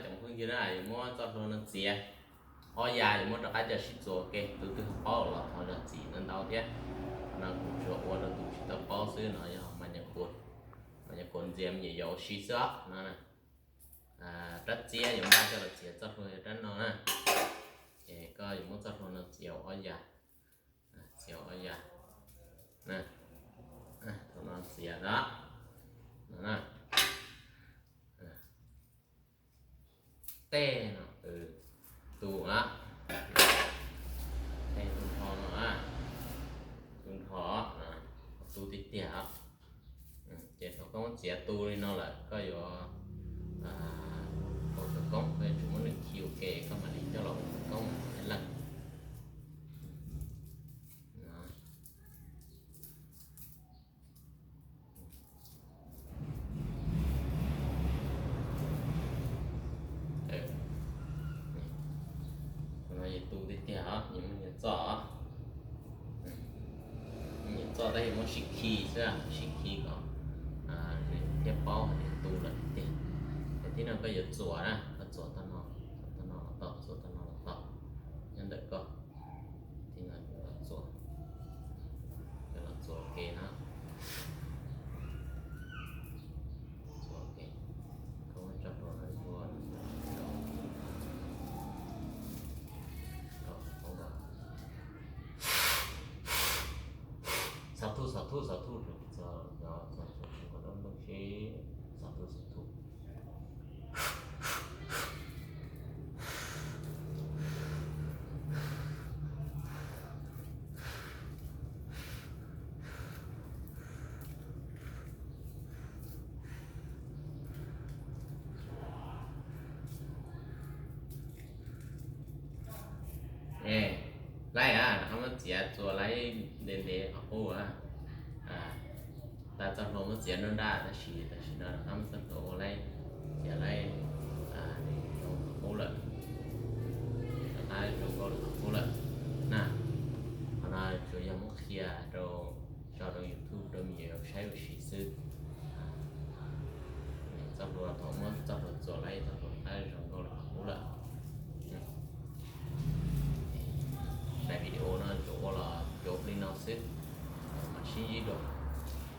Cov phooj ywg na, yuav muab txoj hlua no txiav ob yam, yuav muab rov qab coj sib txuas ua ke. Tus twg paub los thov zam txim ntau ntau thiab. No kuv tsuas ua rau tus tsis tau paub xwb, no yog mas nyuam qhuav ntxias me nyuam yaus ua si xwb os no. Rab txiab yuav npaj coj los txiav txoj hlua yog rab no na. Ces koj yuav muab txoj hlua no txiav ob yam, txiav ob yam. Thaum no txiav no, no na. Tej no, tu na, tej tu nrho no, tu nrho, tu tiag tiag. Ces thaum koj muab txiav tu li no lawm koj yuav ua khawv koob, koj yuav tsum muab nws khi ua ke koj mam li coj los ua khawv koob mas txaus ib leeg. Qhov no yog tu tiag tiag os, nyias muaj nyias txoj os. Muaj nyias txoj tab sis muab sib khi xwb, sib khi kom nws thiaj paub hais tias tu lawm tiag tiag. Ces tib no koj yuav txuas na, koj txuas tau no, txuas tau no los tau, txuas tau no los tau, nyob ntawm koj. Tib no yuav los txuas, yuav los txuas ua ke na. Txuas ua ke, koj muab tso rau no ua rau, rau, rau. Xov thuj, xov thuj, xov thuj, xov thuj, xov thuj, xov thuj. Laib a, rov qab muab txiav txuas laib ntev ntev qhov qub a. Tag txoj hlua muab txiav nruab nrab tab sis tam sim no rov qab muab txoj hlua ua laib, txiav laib zoo qhov qub lawm, rov qab zoo nkauj li qhov qub lawm na. Qhov no tsuas yog muab qhia rau, tso rau YouTube rau me nyuam yaus saib ua si xwb. Txoj hlua thaum muab txoj hlua txuas laib txoj hlua rov qab zoo nkauj li qhov qub lawm. Daim video no tsuas ua los cuav li no xwb, mam sib ntsib dua.